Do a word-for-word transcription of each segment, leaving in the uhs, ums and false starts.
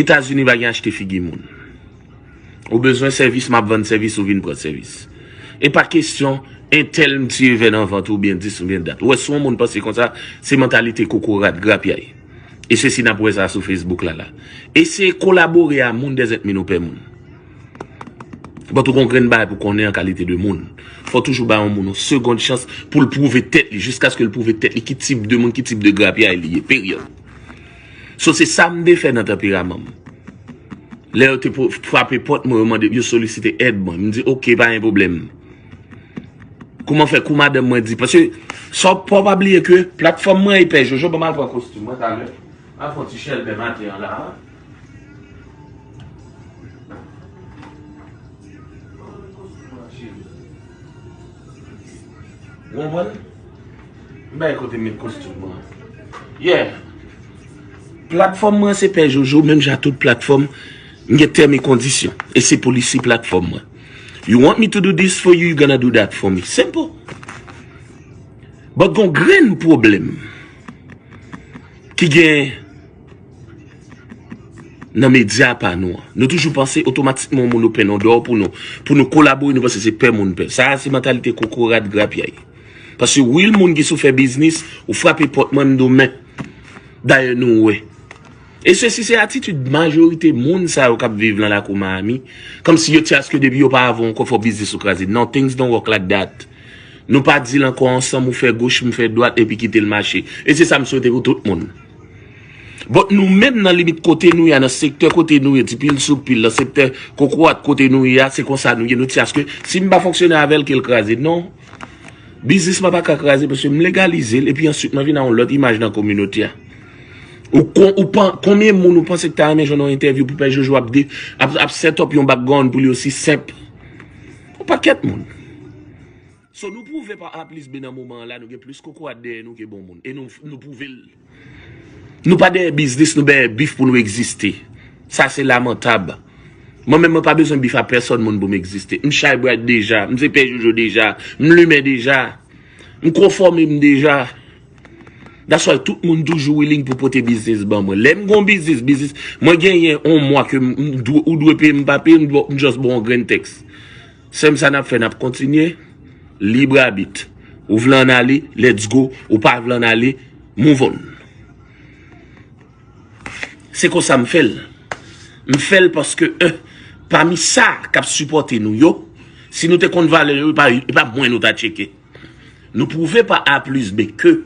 Etazini pa gen achte figi moun. Ou bezwen sèvis, m ap vann sèvis, ou vin pran sèvis. E pa kesyon entèl m tiye vè nan vant ou byen dis ou byen dat. Ou wè, si yon moun panse konsa, se mantalite kokorat, grapyay. E se si n ap wè sa sou Facebook la la. Eseye kolabore a moun dèzèt min ou pè moun. But ou gon grenn bagay pou konnen an kalite de moun. Fò toujou ba yon moun yon segond chans pou l pwouve tèt li, jiskaske l pwouve tèt li ki tip de moun, ki tip de grapyay li ye, peryòd. So se sa m te fè nan tanperaman m. Lè yo te pou- frape pòt mwen, yo mande, yo solisite èd mwen. M di, "Ok, pa gen pwoblèm." Kouman fè kou madanm mwen di, paske sa w pa bliye ke platfòm mwen e pè Jojo, ban m al pran kostim mwen talè. M al fè yon ti chèlbè maten an la. Ou konprann? M bay kote m met kostim mwen. Yeah. Platfòm mwen se pè Jojo, menm jan tout platfòm, m gen tèm e kondisyon. E se polisi platfòm mwen. You want me to do this for you, you gonna do that for me. Simple. But gon grenn pwoblèm ki gen nan medya pa nou an. Nou toujou panse otomatikman yon moun open yon dò pou nou, pou nou kolabore, nou panse se pè moun pè. Sa a se mantalite kokorat grapyay. Paske wi, l moun ki sou fè biznis, ou frape pòt mwen, m di w men. Dayè nou wè. E sesi se atitid majorite moun sa yo k ap viv nan lakou Miami. Kòmsi yo te aske depi yo pa avè w ankò fò biznis ou kraze. Non, things don't work like that. Nou pa deal ankò ansanm, ou fè goch, m fè dwat, epi kite l mache. E se sa m swete pou tout moun. But nou menm nan limit kote nou ye a, nan sektè kote nou ye, ti pil sou pil, nan sektè kokorat kote nou ye a, se konsa nou ye. Nou di aske si m pa fonksyone avè l, ke l kraze. Non. Biznis mwen pa ka kraze paske m legalize l, epi answit mwen vin a yon lòt imaj nan kominote a. Ou kon, ou pan, konbyen moun ou panse ki ta renmen jwenn yon entèvyou pou pè Jojo ap, de, ap, ap set up yon background pou li osi senp? Yon pakèt moun. So nou pwouve pa A plis B nan moman an la, nou gen plis kokorat dèyè nou ke bon moun. E nou, nou pwouve l. Nou pa dèyè biznis, nou dèyè bif pou nou egziste. Sa se lamantab. Mwen menm, mwen pa bezwen bif a pèsòn moun pou m egziste. M shine bright deja, m se pè Jojo deja, m limen deja, m konfòme m deja. That's why tout moun toujou willing pou pote biznis ban mwen. Lè m gon biznis, biznis, mwen genyen yon mwa ke m, m dwe, ou dwe peye m pa peye, m dwe, m just ba w yon grenn tèks. Sèm sa n ap fè, n ap kontinye. Libre arbitre. Ou vle ann ale, let's go. Ou pa vle ann ale, move on. Se konsa m fè l. M fè l paske, en, pami sa k ap sipòte nou yo, si nou te konn valè yo, e pa, e pa mwen nou ta tcheke. Nou pwouve pa A plis B ke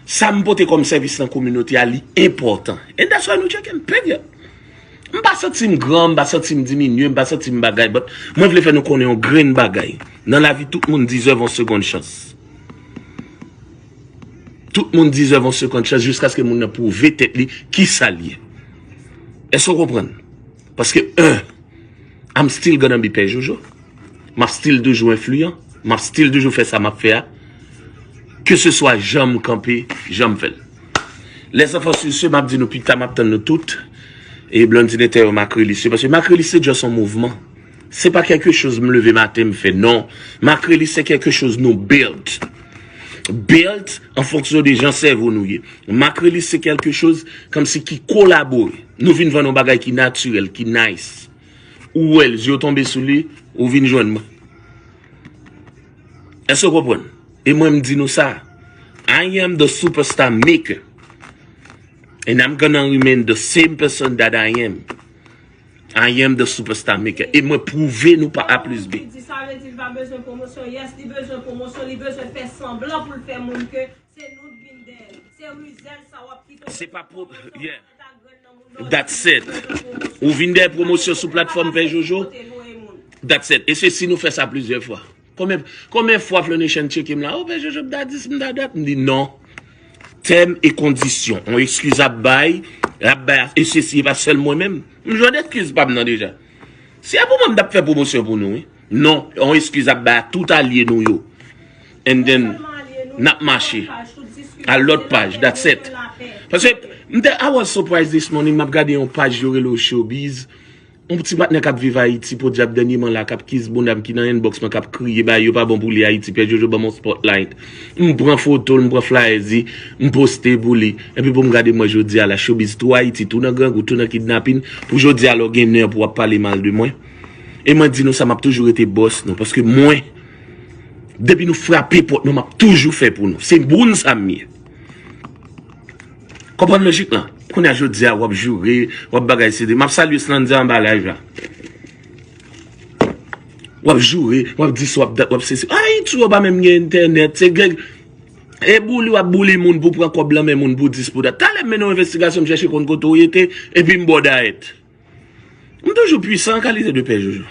sa m pote kòm sèvis nan kominote a, li enpòtan. And that's why nou tcheke m, peryòd. M pa santi m gran, m pa santi m diminye, m pa santi m bagay, but mwen vle fè nou konnen yon grenn bagay. Nan lavi, tout moun deserve yon segond chans. Tout moun deserve yon segond chans jiskaske moun nan pwouve tèt li kisa l ye. Èske w konprann? Paske, en, I'm still gonna be pè Jojo. M ap still toujou enfliyan. M ap still toujou fè sa m ap fè a. Keseswa jan m kanpe, jan m fè l. Lèzanfan, sur ce, m ap di nou pita, m ap tann nou tout. E Blondine Terror, Macrelis yo. Paske Macrelis se just yon mouvman. Se pa kèlke choz m leve maten m fè, non. Macrelis se kèlke choz nou build. Build an fonksyon de jan sèvo nou ye. Macrelis se kèlke choz kòmsi ki kolabore. Nou vin vann yon bagay ki natirèl, ki nice. Ou wè l, zye w tonbe sou li, ou vin jwenn mwen. Èske w konprann? E mwen, m di nou sa. I am the superstar maker. And I'm gonna remain the same person that I am. I am the superstar maker. E mwen pwouve nou pa A plis B. Li di sa vle di li pa bezwen pwomosyon. Yes, li bezwen pwomosyon, li bezwen fè sanblan pou l fè moun ke se nou k vin dèyè l. Se rizèl sa w ap kite. Se pa pwo-, yeah. That's it. Ou vin dèyè pwomosyon sou platfòm pè Jojo. That's it. E se si nou fè sa plizyè fwa. Konbyen, konbyen fwa Flow Nation tcheke m la? O, pè Jojo, m ta di si m ta dat. M di non. Tèm e kondisyon. On eskiz ap bay, ap bay, e se si, e pa sèl mwen menm. M jwenn eskiz pa m nan deja. Si e pou mwen, m t ap fè pwomosyon pou nou, wi. Non, on eskiz ap bay a tout alye nou yo. And then, n ap mache a lòt paj, that's it. Paske, m te, I was surprised this morning, m ap gade yon paj yo rele Showbiz. Yon ti patnè k ap viv Ayiti, podyab, dènyèman la, k ap kiss bounda m, ki nan inbox mwen, k ap kriye, bagay yo pa bon pou li Ayiti, Pè Jojo ban m yon spotlight. M pran foto l, m pran flyers li, m poste pou li. Epi pou m gade mwen jodi a la, showbiz tou Ayiti, tou nan grangou, tou nan kidnapin, pou jodi a la w gen nè pou w ap pale mal de mwen. E mwen di nou sa, m ap toujou rete bòs nou, paske mwen, depi nou frape pòt nou, m ap toujou fè pou nou. Se moun sa m ye. Konprann lojik lan? Kounye a jodi a, w ap joure, w ap bagay sede. M ap salye Slandya anba live la. W ap joure, w ap di sa, w ap dat, w ap sesi. Ayiti, w pa menm gen entènèt. Se gen, e boule, w ap boule moun pou pran kòb lan men moun pou dis pou dat. Talè m mennen yon envestigasyon, m chèche konn kote w rete, epi m ba w dayèt. M toujou pwisan an kalite de Pè Jojo.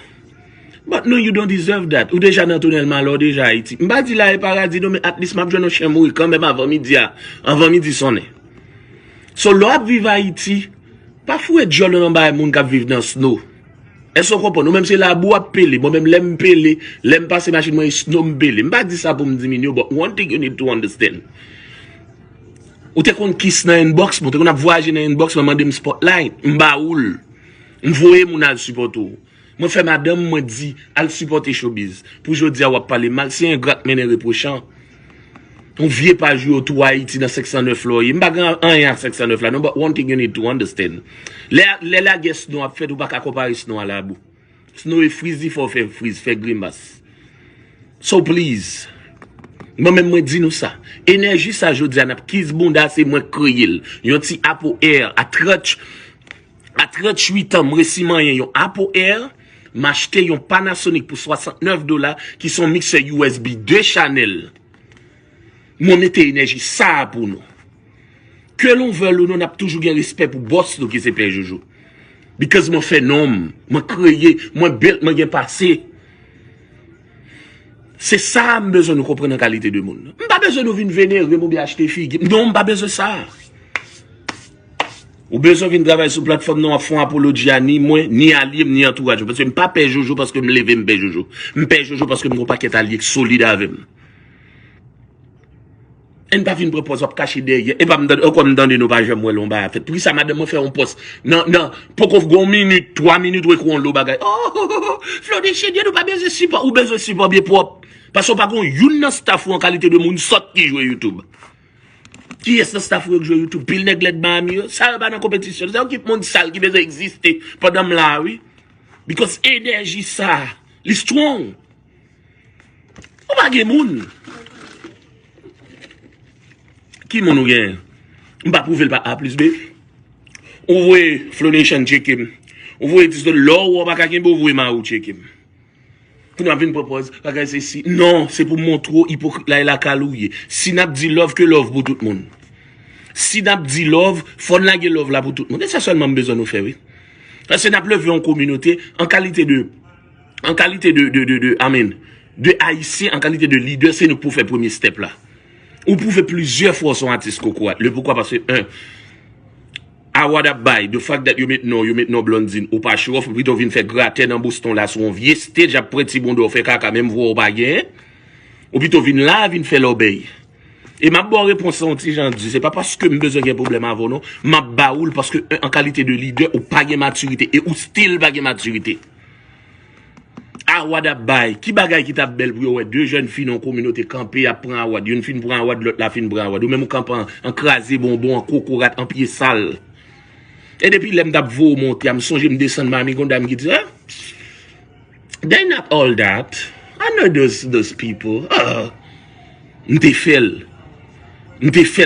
But no, you don't deserve that. Ou deja nan tonèl malè, ou deja Ayiti. M pa di la e paradi non, men at least m ap jwenn yon chen mouri kanmenm avan midi a, avan midi sonnen. So, lè w ap viv Ayiti, pa foure djòl ou nan bagay moun k ap viv nan snow. Èske w konprann? Ou menm se labou w ap pele. Mwen menm lè m pele, lè m pase machin mwen e snow m pele. M pa di sa pou m diminye w, but one thing you need to understand. Ou te konn kiss nan inbox mwen, ou te konn ap vwayaje nan inbox mwen, mande m spotlight, m ba ou l. M voye moun al sipòte w. Mwen fè madanm mwen di, al sipòte showbiz. Pou jodi a w ap pale mal, se engra k mennen repwochan. Yon vye paj ou yo tou Ayiti nan senk san nèf la w ye. M pa gen anyen ak senk san nèf la non, but one thing you need to understand. Lè, lè lagè snow ap fèt, ou pa ka konpare snow a labou. Snow e friz, li fè w fè friz, fè grimas. So please, mwen menm mwen di nou sa. Enèji sa jodi a n ap kiss bounda, se mwen k kreye l. Yon ti Apo Air a trant, a tranntuit an, m resi manyen yon Apo Air, m achte yon Panasonic pou swasantnèf dola, ki se yon miksè U S B de chanèl. Mwen mete enèji sa a pou nou. Ke nou vle l ou non, n ap toujou gen respè pou bòs nou ki se Pè Jojo. Because mwen fè non m, mwen kreye, mwen build, mwen gen pase. Se sa m bezwen nou konprann an kalite de moun. M pa bezwen nou vin venere m oubyen achte figi m. Non, m pa bezwen sa. Ou bezwen vin travay sou platfòm nan, w ap fè yon apoloji a ni mwen, ni alye m, ni antouraj mwen. Paske m pa Pè Jojo paske m leve m Pè Jojo. M Pè Jojo paske m gen yon pakèt alye k solid avè m. Ann pa vin pran pòz w ap kache dèyè. Epa m tande, ankò m tande nou pa janm wè l yon bagay ap fèt. Poukisa madanm mwen fè yon pòs nan, nan, poko gen yon minit, twa minit, ou ekri yon lo bagay. Oh, Flodé Chedye, nou pa bezwen sipò. Ou bezwen sipò byen pwòp. Paske w pa gen youn nan staff ou an kalite de moun sòt ki jwe YouTube. Kiyès nan staff ou yo k jwe YouTube? Pil nèg lèd Miami yo. Sa yo pa nan konpetisyon. Se yon ekip moun sal ki bezwen egziste pandan m la, wi. Because enèji sa, li strong. Ou pa gen moun. Ki moun ou gen? M pa pwouve l pa A plis B. Ou voye Flow Nation tcheke m. Ou voye Diston, lè w wè w pa ka kenbe, ou voye mari w tcheke m. Pou nou ap vin pran pòz, bagay se si. Non, se pou montre w ipokrit la e lakal ou ye. Si n ap di love, ke love pou tout moun. Si n ap di love, fò n lage love la pou tout moun. E sa sèlman m bezwen nou fè, wi. Paske n ap leve yon kominote an kalite de, an kalite de, de, de, de, I mean, de Ayisyen, an kalite de lidè, se nou k pou fè premye step la. Ou pwouve plizyè fwa w se yon atis kokorat. Le poukwa? Paske, en, award ap bay, the fact that yo met non, yo met non Blondine, ou pa show off, ou pito vin fè gratè nan Boston la sou yon vye stage, ap pran ti bonda w fè kaka, menm vwa w pa genyen. Ou pito vin la, vin fè lòbèy. E m ap ba w repons lan yon ti jan di, se pa paske m bezwen gen pwoblèm avè w non, m ap ba ou l paske, en, an kalite de lidè, ou pa gen matirite e ou still pa gen matirite. Award ap bay, ki bagay ki t ap bèl pou yo wè de jèn fi nan yon kominote kanpe ap pran award, youn fin pran award, lòt la fin pran award, ou menm ou kanpe an, an kraze bonbon, an kokorat, an pye sal. E depi lè m t ap voye w monte a, m sonje m desann Miami, gon dam ki di, eh, they not all that. I know those, those people. Ah. M te fè l. M te fè l.